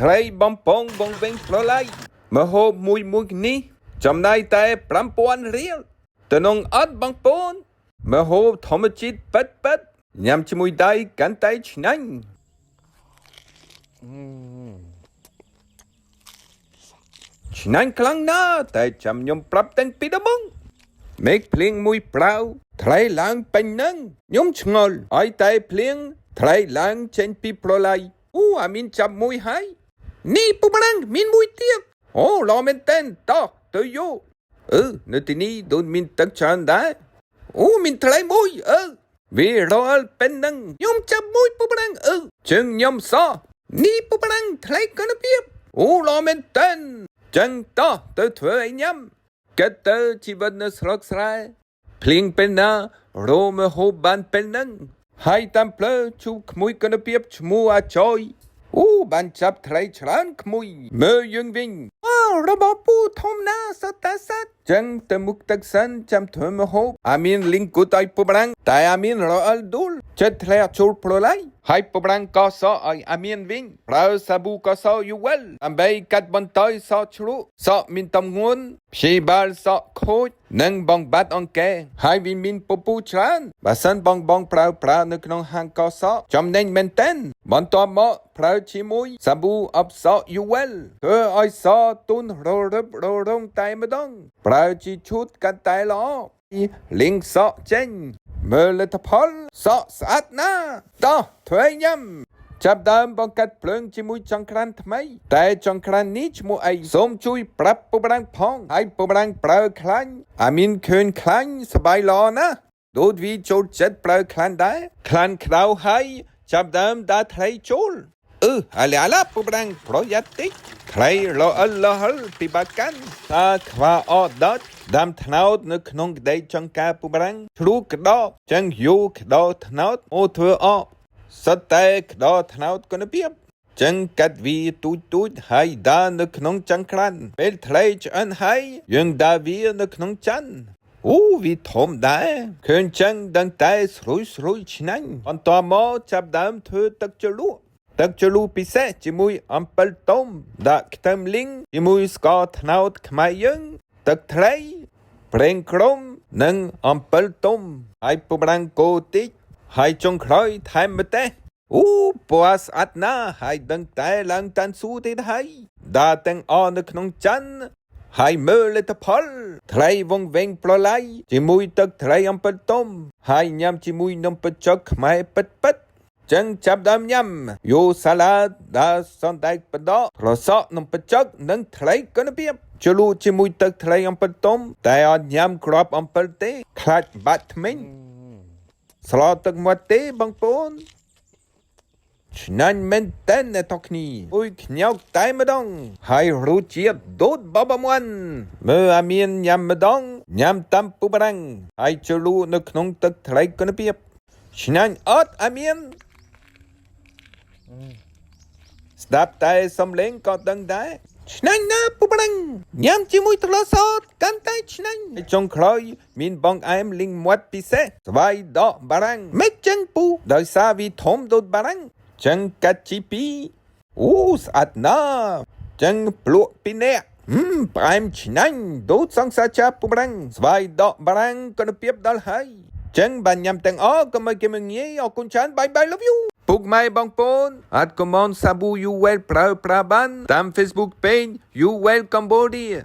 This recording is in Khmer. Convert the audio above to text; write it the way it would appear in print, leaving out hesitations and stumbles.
ត្រីបំពងបងវិញប្រឡៃមហូបមួយមួយនេះចំណាយតែ5000រៀលទៅនងអត់បងប្អូនមហូបធម្មជាតិប៉ិតប៉ិតញ៉ាំជាមួយដៃកាន់តែឆ្ងាញ់ឆ្ងាញ់ខ្លាំងណាស់តែចាំខ្ញុំប្រាប់តាំងពីដំបូងមេឃភ្លៀងមួយប្រាវត្រីឡើងពេញនឹងខ្ញុំឆ្ងល់ឲ្យតែភ្លៀងត្រីឡើងចេញពីប្រឡៃអូអាមីនចាប់មួយហើយ នេះពុកម្លាំងមានមួយទៀតអូល្អមែនតើតោះទៅយកអឺនៅទីនេះដូចមានទឹកច្រើនដែរអូមានត្រីមួយអឺវារអិលពេញនឹងខ្ញុំចាប់មួយពុកម្លាំងអឺជើងខ្ញុំសោះនេះពុកម្លាំងត្រីកណ្ដៀបអូល្អមែនតើចឹងតោះទៅធ្វើឲ្យញ៉ាំគិតទៅជីវិតនៅស្រុកស្រែភ្លៀងពេលណារមហូបបានពេលហ្នឹងហើយតាមផ្លូវជួបក្មួយកណ្ដៀបឈ្មោះអាចយ អូបានចាប់ត្រីច្រើនក្មួយមើលយើងវិញអូរបស់ពូធំណាស់សត្វតាសត្វចឹងទៅមុខទឹកសិនចាំធ្វើម្ហូបអាមានលីងគូតឲ្យពូប្រាំងតែអាមានរអិលឌូលចិត្តធ្លាក់ចូលប្រឡៃហើយពូប្រាំងក៏សក់ឲ្យអាមានវិញប្រើសាប៊ូក៏សក់យូវែលដើម្បីកាត់បន្ថយសក់ជ្រុសក់មានតំងួនព្យាបាលសក់ខូចនិងបងបាត់អង្គែហើយវាមានពពូច្រើនបើសិនបងបងប្រើប្រើនៅក្នុងហាងកសក់ចំណេញមែនទែនបន្ទាប់មកប្រើជាមួយសាប៊ូអបសក់យូវែលធ្វើឲ្យសក់ទន់ររឹបររងតែម្ដងប្រើជាឈុតកាន់តែល្អលីងសក់ចេញមើលលទ្ធផលសក់ស្អាតណាស់តោះធ្វើឲ្យញ៉ាំ ចាប់ដើមបង្កាត់ភ្លើងជាមួយចង្ក្រានថ្មីតែចង្ក្រាននេះឈ្មោះអីសូមជួយប្រាប់ពុកម្ដាងផងហើយពុកម្ដាងប្រើខ្លាញ់អាមានឃើញខ្លាញ់សប្បាយល្អណាស់ដូចវាចូលចិត្តប្រើខ្លាញ់ដែរខ្លាញ់ក្តៅហើយចាប់ដើមដាក់ថ្លៃចូលអឺអាឡាឡាពុកម្ដាងប្រយ័ត្នតិចថ្លៃល្អិលលហិលពីបាកាន់តាខ្វះអត់ដុតដាំថ្នោតនៅក្នុងក្តីចង្ការពុកម្ដាងជ្រូកក្តោចឹងយូក្តោថ្នោតអូធ្វើអ សុទ្ធតែក្តោថ្នោតគុណភាពចឹងកាត់វាទូចទូចហើយដានៅក្នុងចង្ក្រានពេលថ្លៃឆ្អិនហើយយើងដាវានៅក្នុងចានអូវាធំដែរឃើញចឹងដឹងតែស្រួយស្រួយឆ្ងាញ់បន្ទាប់មកចាប់ដើមធ្វើទឹកជ្រលក់ទឹកជ្រលក់ពិសេសជាមួយអំពិលទុំដាក់ខ្ទឹមលីងជាមួយស្ករត្នោតខ្មែរយើងទឹកត្រីប្រេងក្រមនិងអំពិលទុំហើយពុកម្ដាងគោតិច ហើយចុងក្រោយថែមម្ទេសអូពណ៌ស្អាតណាស់ហើយដឹងតែឡើងតាន់ស៊ូទៀតហើយដាក់ទាំងអស់នៅក្នុងចានហើយមើលលទ្ធផលត្រីវងវែងប្រឡៃជាមួយទឹកត្រីអំពិលទុំហើយញ៉ាំជាមួយនំបញ្ចុកខ្មែរពិតពិតៗចឹងចាប់ដើមញ៉ាំយូសាឡាតដាក់សណ្តែកបណ្ដកប្រសក់នំបញ្ចុកនិងត្រីគុណភាពជ្រលក់ជាមួយទឹកត្រីអំពិលទុំតែអត់ញ៉ាំគ្រាប់អំពិលទេខ្លាចបាក់ធ្មេញ ស្លទឹកមាត់ទេបងប្អូនឆ្ងាញ់មែនតើអ្នកទាំងគ្នាអុយខ្ញោកតែម្ដងហើយរសជាតិដូចបបមន់មើលអាមានញ៉ាំម្ដងញ៉ាំតាមពូបារាំងហើយជ្រលក់នៅក្នុងទឹកត្រីគុណភាពឆ្ងាញ់អត់អាមានស្ដាប់តែសំឡេងក៏ដឹងដែរឆ្ងាញ់ណាស់ពូបារាំងញ៉ាំជាមួយទឹកលសកាន់តែឆ្ងាញ់ហើយចុងក្រោយមានបងអែមលីងមាត់ពិសេសស្វាយដកបារាំងមិនចឹងពូដោយសារវាធំដូចបារាំងចឹងកាត់ជីពីអូស្អាតណាស់ចឹងភ្លក់ពីអ្នកហឹមផ្អែមឆ្ងាញ់ដូចសង្សារចាពូបារាំងស្វាយដកបារាំងគុណភាពដល់ហើយចឹងបានញ៉ាំទាំងអស់កុំឲ្យគេមកងាយអរគុណច្រើនបាយបាយ love you ពុកម៉ែបងប្អូនអាចកុំសាប៊ូ You Well ប្រើប្រាបានតាម Facebook Page You Well Cambodia.